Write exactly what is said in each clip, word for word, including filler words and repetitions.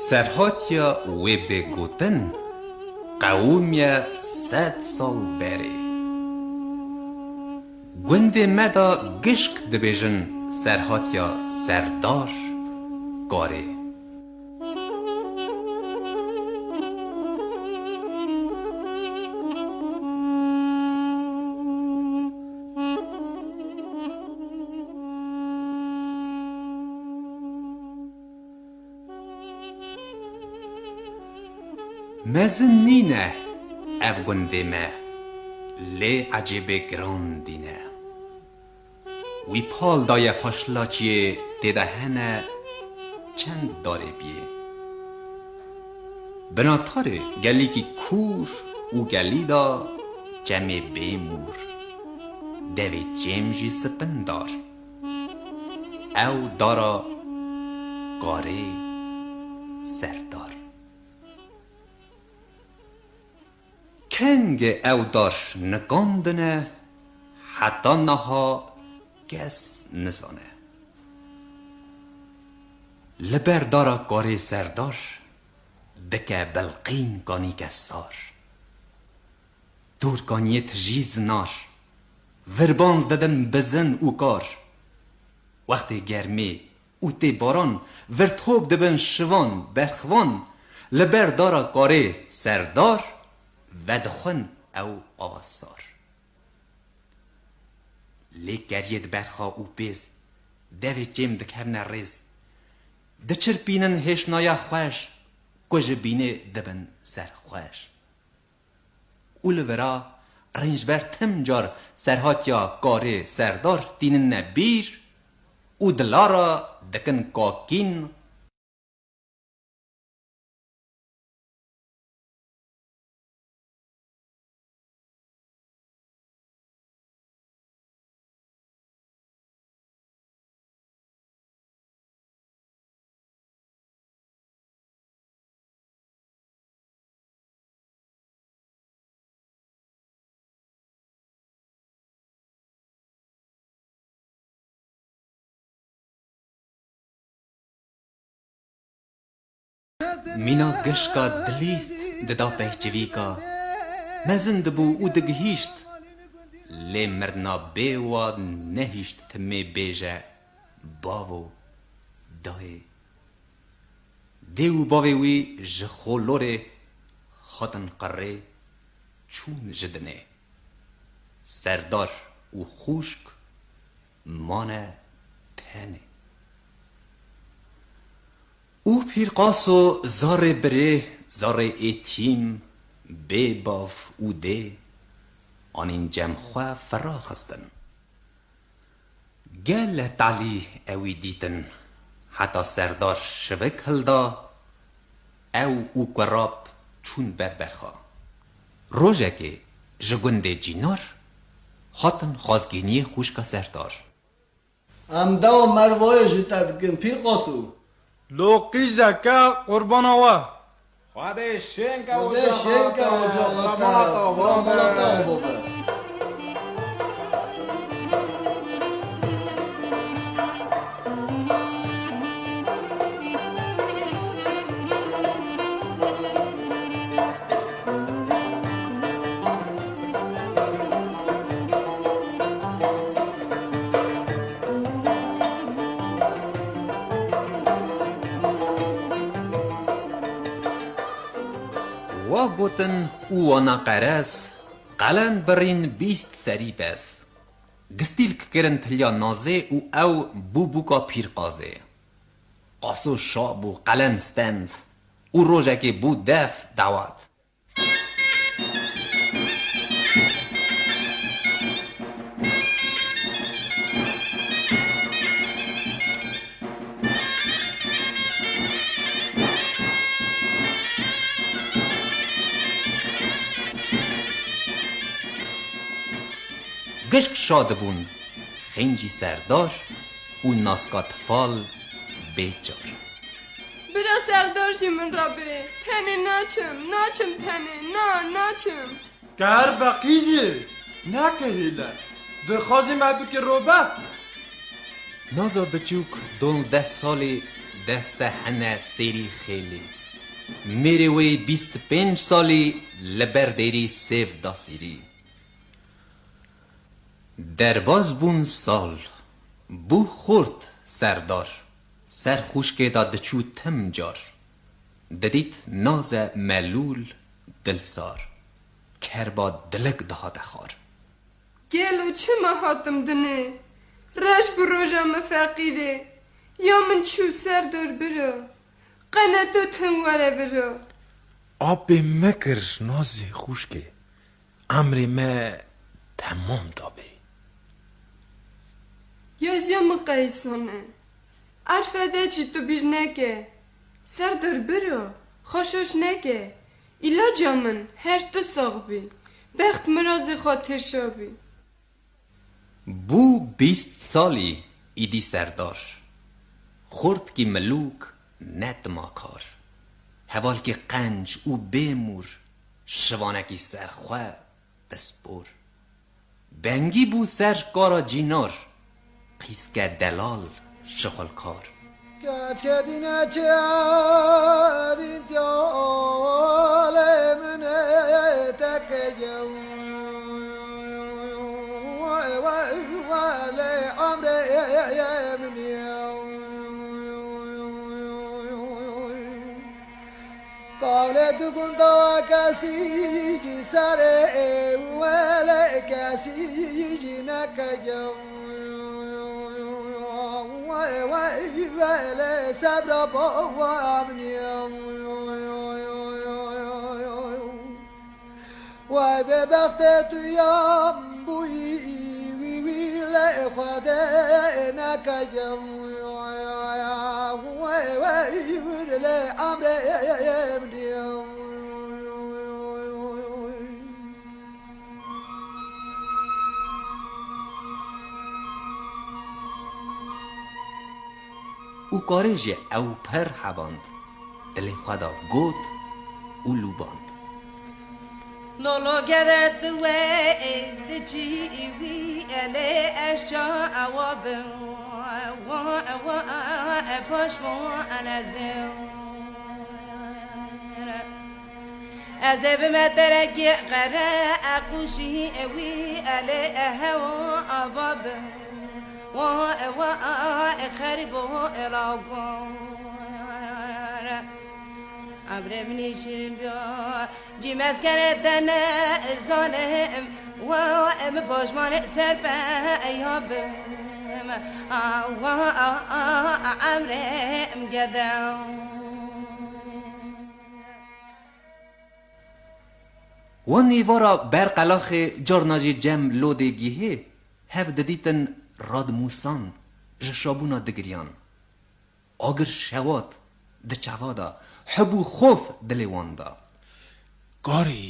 Serhatiya wê bê gotin qewimiye sed sal berê. Gundê me de gişk dibêjin serhatiya serdar karê. Mezin nîne ev gundê me, lê ecêbê giran dîne. Wî pal daye paşlaçiyê, tê de hene çend darê biyê. Binatarê gelîkî kûr û gelî de çemê bê mûr. Devê çêm jî sipindar. Ew dara karê serdar. Kengê ew dar nikandine, heta niha kes nizane. Li ber dara karê serdar dike bilqîn kanîke sar. Dorkaniyê tijî zinar, virbanz didin bizin û kar. Wextê germê û tê baran, vir top dibin şivan, berxvan, li ber dara karê serdar, vedixwin ew ava sar. Lê keriyê di berxa û pêz, devê çêm dikevne rêz. Diçirpînin hêşnaya xweş, ku ji bînê dibin serxweş. Û li vira rênjber tim car serhatiya karê serdar tîninne bîr û dilara dikin kakîn. Mîna gişka dilîst dida peyçivîka. Mezin dibû û digihîşt. Lê mirina bê wa nehîşt timê bêje bavo dayê. Dê û bavê wî ji xolorê hatin qirê, çûn ji dinê. Serdar û xûşk mane tenê. Û Pîrqaso zarê birê, zarê êtîm, bê bav û dê, anîn cem xwe firaxistin. Gelek talî ewî dîtin, heta serdar şivik hilda, ew û kurap çûn ber berxa. Rojekê ji gundê Cînar hatin xwazgîniyê xwişka serdar. Em dewa mervoyê ji te dikin, Pîr Qasû. Lo qîzeke qurbana we. Xwedê şênke Xwedê şênke ocaxa te, ocaxa te, remala te ava be. Wa gotin û wana qerez, qelen birîn bîst serî bes. Gistîlk kirin tiliya Nazê û ew bû bûka Pîrqazê. Qaso şa bû, qelen stend û rojekê bû def dawat. Gişk şa dibûn, xêncî serdar û naska tifal bê car. Bira serdar jî min re bê. Tenê naçim, naçim tenê, na, naçim. Ker be qîzê, neke hêle. Dixwazî me bike robet. Naza biçûk donzdeh salî deste hene sêrî xêlî. Mêrê wê bîst pênc salî li ber dêrî sêv da sîrî. Derbas bûn sal, bû xurt serdar, ser xûşkê de diçû tim car. Didît naze melûl dilsar, kerba dilik dihate xar. Gelo çima hatim dinê? Reş bi roja min feqîrê. Ya min çû serdor biro. Qene tu tim were viro. Apê me kir ji nazê xûşkê. Emrê me temam dabê. Yaziya min qeysan e. Erfe de çi tu bîr neke. Serdor biro. Xweşoş neke. Îlaca min her tu sax bî. Bext mirazê xwe têrşa bî. Bû bîst salî îdî serdar. Xortkî milûk ne dimakar. Hevalkî qenc û bê mûr, şivanekî serxwe pispor. Bengî bû ser kara cînar, qîske delal şixulkar. Keçke dîne çavîn tiyalê min ê teke yew. Welê emrê min yew. Kavlê du gunda kesî serê welê kesî neke. Welê sebra bava min. Vay be bextê tu yan bûyî, wî, wî lê Xwedê neke. Wê, wê, wê lê emrê min. Û karê jî ew pir heband, dilê xwe da got û lûband. Lolo gere tu we diçî wî elê ez ça ewa bin, wa, wa, e paşmo enezim. Ez ê bime terekê qere e qûşî wî elê e hewa ava bin. Wa, wa, e xerîbo e lagon. Emrê min î şîrin biya, cî mezkere te ne zalim. Wa, em pojmanê ser pe ya bim. Wa, emrê em gede. Wan nîvara ber qelaxê, carna jî cem lodê gihê, hev didîtin radmûsan ji şabûna digiriyan. Agir şewat di çava da, hib û xof dilê wan da. Karê,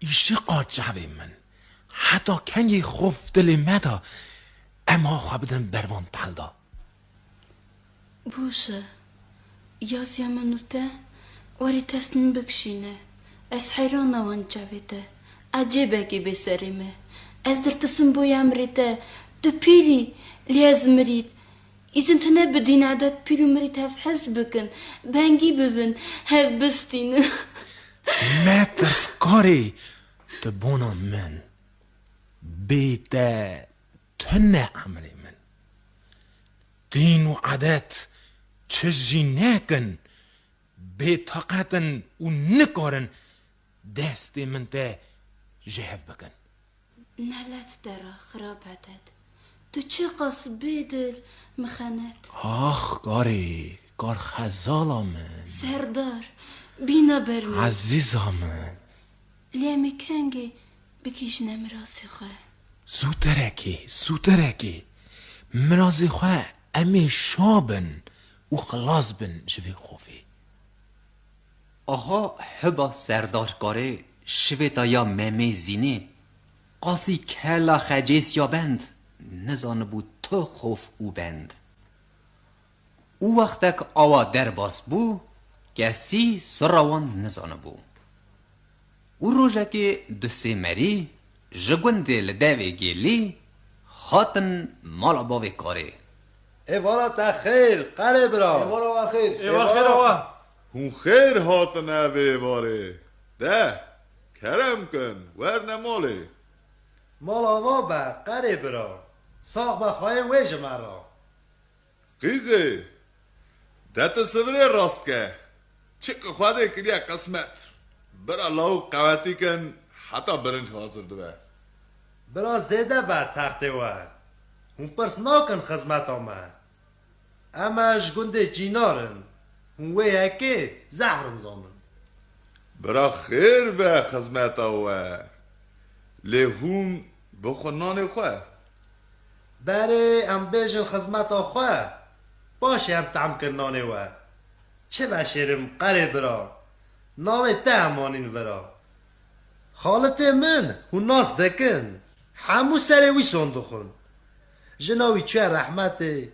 îşiqa çavê min, heta kengê xof dilê me da, em ha xwe bidin ber van tel da. Boş e. Yaziya min û te werî dest min bikişîne. Ez heyrana wan çavê te. Ecêbekî bê serê me. Ez dirtisim bo emrê te. Tu pîr î, lê ez mirît. Îzin tune bidîn edet pîr û mirît hev hez bikin. Bengî bibin, hev bistînin. Metirs karê, tu bona min. Bê te tune emrê min. Dîn û edet çi jî nekin, bêtaqet in û nikarin destê min te ji hev bikin. Nelet te ra xirab edet. Tu çiqas bêdil, mixenet. Ax karê, kar xezala min. Serdar, bîna ber min. Ezîza min. Lê em ê kengê bikîşine mirazê xwe? Zûterekê, zûterekê. Mirazê xwe em ê şa bin û xilas bin ji vê xofê. Aha hiba Serdar Karê şivêta ya Memê Zînê. Qasî kela xecêsiya bend, nizanibû tu xof û bend. Û wextek awa derbas bû, kesî sirra wan nizanibû. Û rojekê du sê merî ji gundê li devê Gêlî hatin mala bavê Karê. Êvala te xêr, Karê bira. Êvala we xêr. Êva xêr awa. Hûn xêr hatine vê varê. De, kerem kin, werne malê. Mal ava be, qerê bira. Sax be xayê wê ji me re. Qîzê, de tu sivirê rast ke. Çi ki Xwedê kiriye qismet. Bira lawik qewetî kin, heta birinc hazir dibe. Bira zêde be textê we. Hûn pirs nakin xizmeta me. Em e ji gundê Cînar in. Hûn wê yekê zehf rind zanin. Bira xêr be xizmeta we. Lê hûn bixwin nanê xwe. Berê em bêjin xizmeta xwe, paşê em tehm kin nanê we. Çi veşêrim qerê bira, navê te em anîn vira. Xalitê min hûn nas dikin, hemû serê wî son dixwin. Jina wî çûye rehmetê,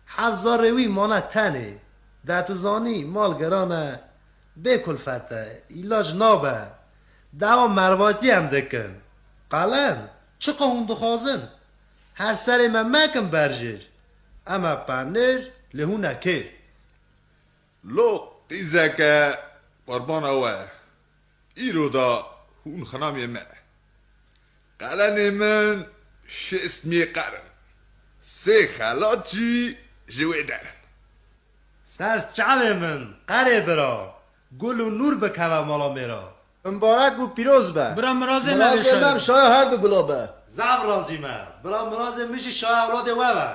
heft zarê wî mane tenê. De tu zanî mal giran e, bê kulfet e, îlac nabe. Dawa mervatî em dikin. Qelen, çiqa hûn dixwazin? Her serê me mekin berjêr. Em e penêr, lê hûn e kêr. Lo qîzeke qurbana we. Îro da hûn xinamiyê me. Qelenê min şêst mî qer in. Sê xelat jî ji wê der in. Ser çavê min, qerê bira, gul û nûr bikeve mala mêra. Mibarek û pîroz be. Bira mirazê me vê Mirazê şayê me be. Şaya her du gula be. Zaf razî me. Bira mirazê min jî şaya ewladê we be.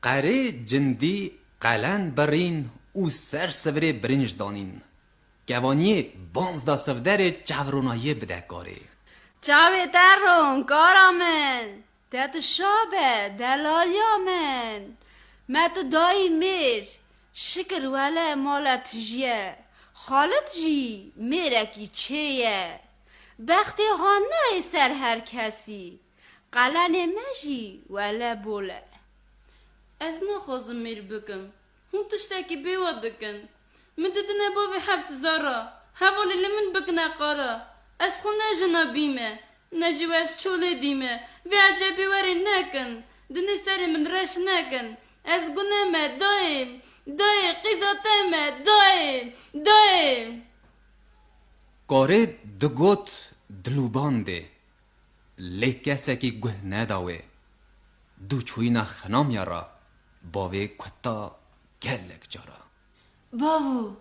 Qerê cindî qelen birîn û ser sivirê birinc danîn. Kevaniyê banz da sivderê çavronayê bide karê. Çavê te ron, kara min. Te tu şa be, delaliya min. Me tu dayî mêr. Şikir wele male tijî ye. Xalit jî mêrekî çê ye. Bextê xwe nayê ser her kesî. Qelenê me jî wele bol e. Ez naxwazim mêr bikim. Hûn tiştekî bêwa dikin. Min didine bavê heft zara. Hevalê li min bikine qara. Ez xwe ne jina bîme, ne jî ez çolê dîme. Vê ecebê werê nekin. Dinê serê min reş nekin. Ez gune me, dayê. Dayê, qîza te me, dayê. Dayê. Karê digot dilûbandê. Lê kesekî guh neda wê. Dû çûyîna xinamiya ra, bavê kuta gelek cara. Bavo,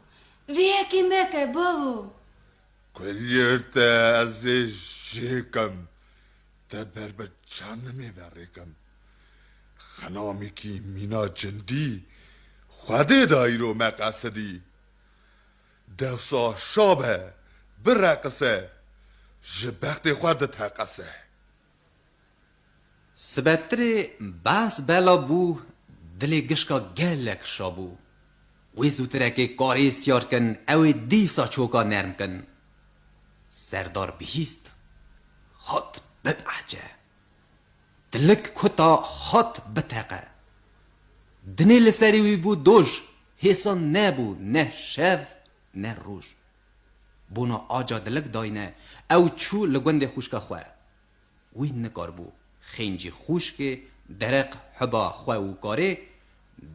vê yekê meke, bavo. Kuliyê te ez ê jê kim, te ber bi çarnimê ve rê kim. Xinamekî mîna cindî, Xwedê da îro me qesidî. Dewsa şa be, bireqise, ji bextê xwe diteqese. Sibetirê behs bela bû, dilê gişka gelek şa bû. Wê zûtirekê karê siyar kin, ew ê dîsa çoka nerm kin. Serdar bihîst, hat bibehece. Dilik kuta hat biteqe. Dinê li serî wî bû doj, hêsan nebû ne şev ne roj. Bona aca dilik dayne, ew çû li gundê xwişka xwe. Wî nikaribû xêncî xwişkê dereq hiba xwe û karê,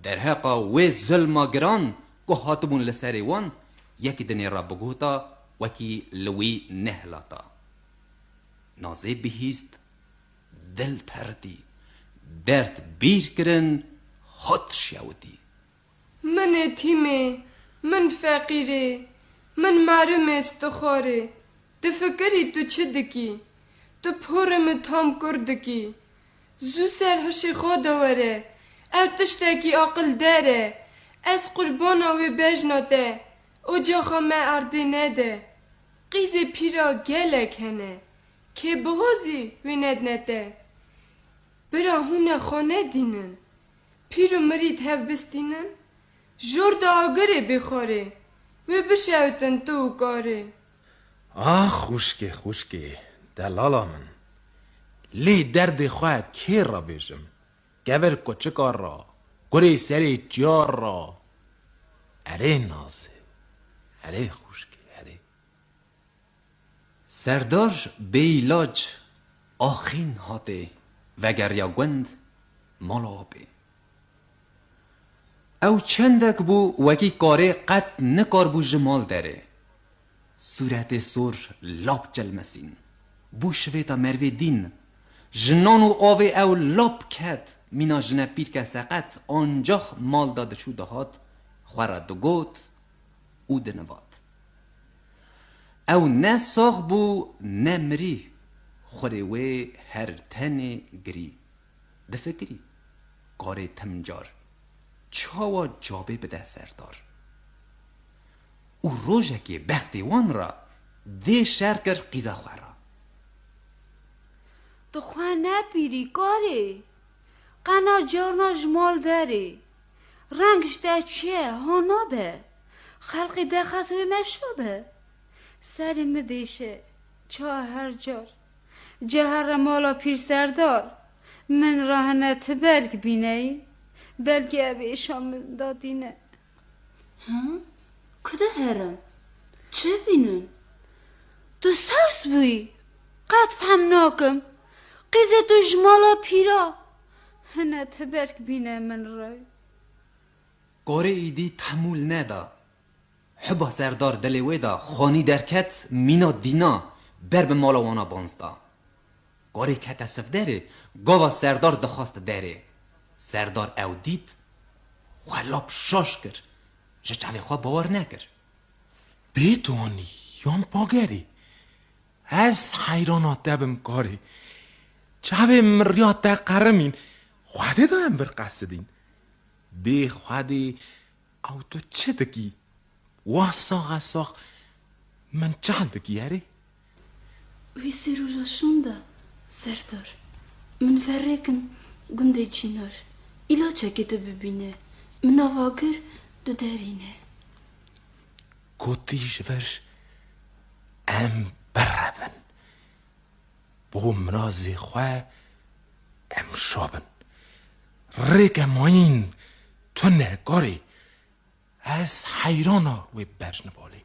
derheqa wê zilma giran ku hatibûn li serê wan, yekî dinê re bigota, wekî li wî nehilata. Nazê bihîst, dil peritî, derd bîr kirin, hat şewitî. Min êtîm ê, min feqîr ê, min merim ê stixwar ê. Difikirî tu çi dikî? Tu porê min tam kur dikî. Zû ser hişê xwe de were, ew tiştekî aqilder e. Ez qurbana wê bejna te, ocaxa me erdê nede. Qîzê pîra gelek hene, kê biho zî wê nedne te. Bira hûn e xwe nedînin, pîr û mirî tev bistînin, jor di agirê bêxwarê, wê bişewitin tu û karê. Ah xwişkê, xwişkê, delala min, lê derdê xwe kê re bêjim? Kevir kuçika ra, kurê serê çiyar ra. Erê Nazê, erê xwişkê, erê. Serdar bêîlac axîn hatê, vegeriya gund mala apê. Ew çendek bû wekî karê qet nikaribû ji mal derê. Sûretê sor lap çilmisîn. Bû şivêta mervê dîn. Ji nan û avê ew lap ket, mîna jinepîrke seqet, ancax mal da diçû dihat, xwe re digot û dinivat. Ew ne sax bû, ne mirî, xurê wê her tenê girî. Difikirî, karê tim car çawa cavê bide serdar. Û rojekê bextê wan re dê şer kir qîza xwe re. Tu xwe nepîrî karê, qena carna ji mal derê. Reng ji te çûye ha nabe, xelqê dexas wê meşa be. Serê min dêşe, ça her car. Cehera mala pîr serdar, min re hene ti berg bîneyî, belkî ev êşa min dadîne. Hı? Ku de herim? Çi bînim? Tu sers bûyî? Qet fehm nakim. Qîzê tu ji mala pîra. Hine ti berg bîne min re. Karê îdî tehmûl neda. Hiba serdar dilê wê de xanî derket, mîna dîna ber bi mala wana banz da. Karê kete sivderê, gava serdar dixwast derê. Serdar ew dît, xwe lap şaş kir, ji çavê xwe bawer nekir. Bêtonî yan pagerî, ez heyrana te bim karê. Çavê min riya te qerimîn, Xwedê de em vir qesidîn. Bê Xwedê ew tu çi dikî? Wa saxe sax min çal dikî erê? Wê sê roja şûn de, serdar. Min verêkin gundê Çînar. Îlaçekê tu bibîne. Min ava kir, tu derîne. Gotî ji vir em birevin. Bo mirazê xwe em şa bin. Rêke mayîn tune karê. Ez heyrana wê bejnibalê.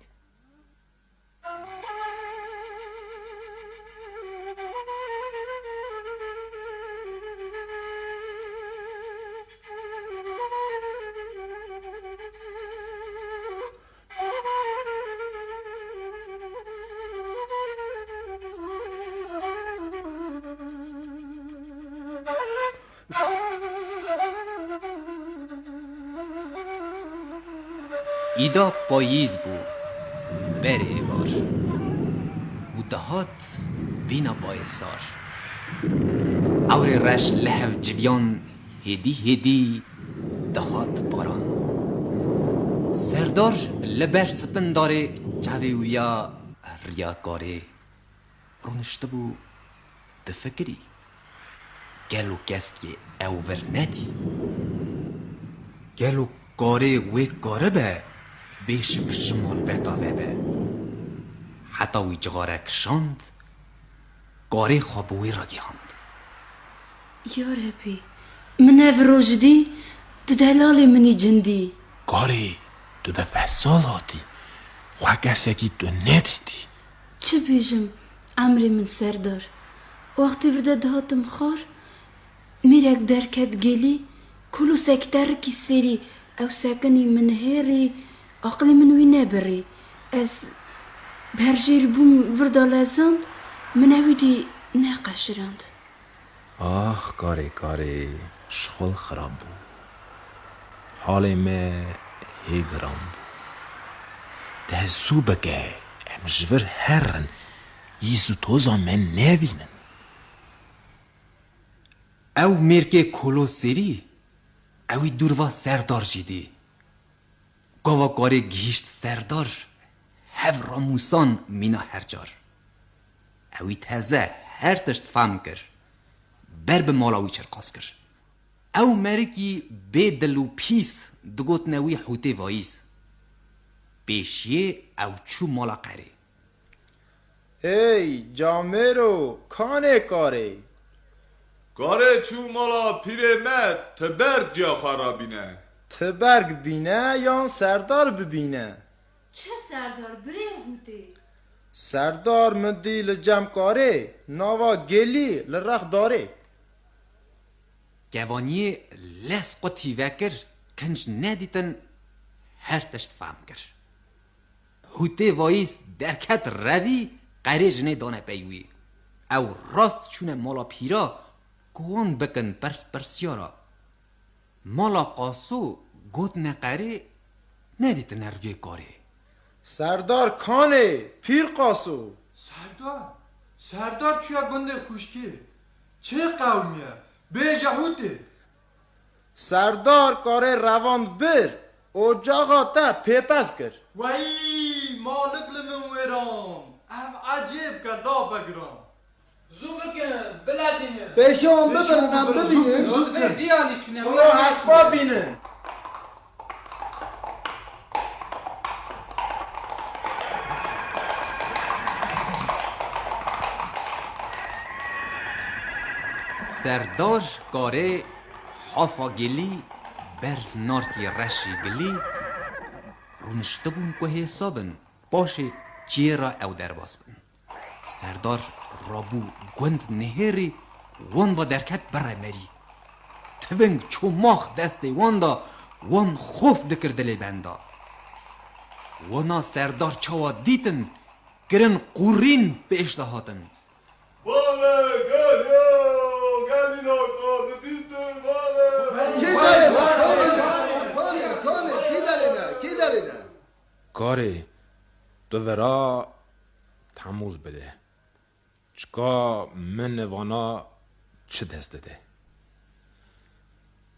Îda payîz bû, berê êvar û dihat bîna bayê sar. Ewrê reş li hev civiyan hêdî hêdî dihat baran. Serdar li ber spindarê çavê wî ya riyakarê rûniştibû difikirî. Gelo keskê ew vir nedî? Gelo karê wê karibe bêşik ji malbeta vebe? Heta wî cixare kişand, karê xwe bi wî re gihand. Ya Rebî, min ev roj dî, tu delalê min î cindî. Karê, tu bi vesal hatî, xwe kesekî tu nedîtî. Çi bêjim, emrê min serdar. Wextê vir de dihatim xar, mêrek derket gelî, kolosek terikî sêrî, ew sekinî min hêrî, aqilê min wî nebirî. Ez berjêr bûm, vir de lezand, min ewî dî neqeşirand. Ax karê karê, şixul xirab bû. Halê me hê giran bû. Te zû bike, em ji vir herin, îz û toza me nevînin. Ew mêrkê kolo sêrî, ewî dûr va serdar jî dî. Gava karê gihîşt serdar, hev ramûsan mîna her car. Ewî teze her tişt fam kir, ber bi mala wî çirqas kir. Ew merikî bê dil û pîs digotine wî hûtê vayîz. Pêşiyê ew çû mala qerê. Ey camêro, kanê karê! Karê çû mala pîrê me, ti berg ciya xwe rabîne. Ti berg bîne yan serdar bibîne? Çi serdar, birê hûtê? Serdar min dî li cem karê, nava gelî li rex darê. Kevaniyê lez qutî vekir, qinc nedîtin, her tişt fehm kir. Hûtê vayîs derket revî, qerê jinê dane pey wî. Ew rast çûne mala pîra ku wan bikin pirs pirsyara. Mala Qaso gotine qerê, nedîtine rûyê karê. Serdar kanê, pîr Qaso. Serdar, Serdar çûye gundê xwişkê. Çê qewimiye, bêje hûtê. Serdar karê revand bir, ocaxa te pêpez kir. Wey, malik li min wêran. Ev ecêb ke la begiran. Zû bikin, bilezînin. Pêşiya wan bibirin, em bibînin. Zû bikin. Bê biyalî çûne. Bro hespa bînin. Serdar karê hafa gilî, berz narkî reşî gilî, rûniştibûn ku hêsa bin, paşê çiyê re ew derbas bin. Serdar rabû gund nihêrî, wan ve derket bire merî. Tiving çomax destê wan de, wan xof dikir dilê benda. Wana Serdar çawa dîtin, kirin qûrîn pêş de hatin. Vale, gel ya, gelîna ka didîtin, vale. Kî derê ne? Kanê, kanê, kî derê ne? Kî derê ne? Karê, tu vera temûz bide. Çika min vana çi dest dide?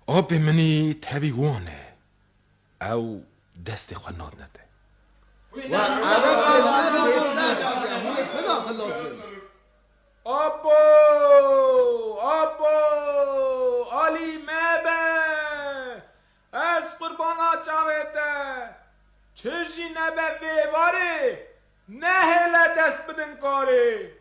Apê minî tevî wan e. Ew destê xwe nadine te. We erebê ne fêtler bike, hûn ê kuda xilas bin? Apo! Apo! Alî me be! Ez qurbana çavê te! Çi jî nebe vê varê, nehêle dest bidin karê!